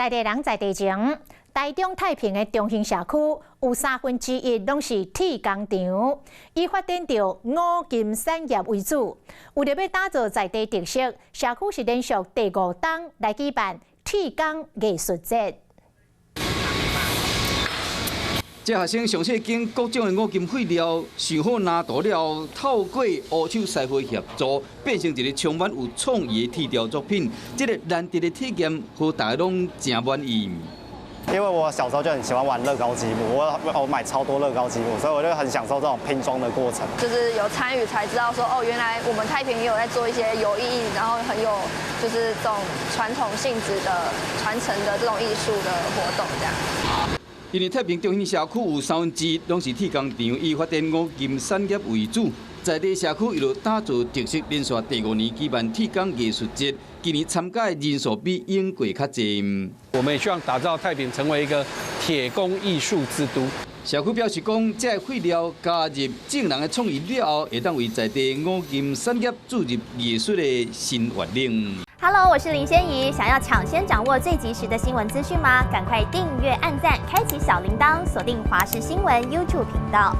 在地人在地情，台中太平的中興社區有1/3攏是鐵工場，以發展著五金產業為主。為著欲打造在地特色，社區是連續第五冬來舉辦鐵工藝術節。這學生詳細經各種的五金廢料，想好藍圖了後，透過烏手師傅協助，變成一个充滿有創意的鐵雕作品。這个難得的體驗，予大家攏誠滿意。因為我小時候就很喜歡玩樂高積木，我買超多樂高積木，所以我就很享受這種拼裝的過程。就是有參與才知道說，哦，原來我們太平也有在做一些有意義，然後很有就是這種傳統性質的傳承的這種藝術的活動，這樣。因為太平中興社區有1/3攏是鐵工場，以發展五金產業為主，在地社區為了打造特色，連續第五年舉辦鐵工藝術節，今年參加的人數比往過較濟。我們也希望打造太平成為一個鐵工藝術之都。社區表示講，這個廢料加入眾人的創意了後，會當為在地五金產業注入藝術的新活力。 Hello，我是林仙怡。想要搶先掌握最及時的新聞資訊嗎？趕快訂閱、按讚、開啟小鈴鐺，鎖定華視新聞 YouTube 頻道。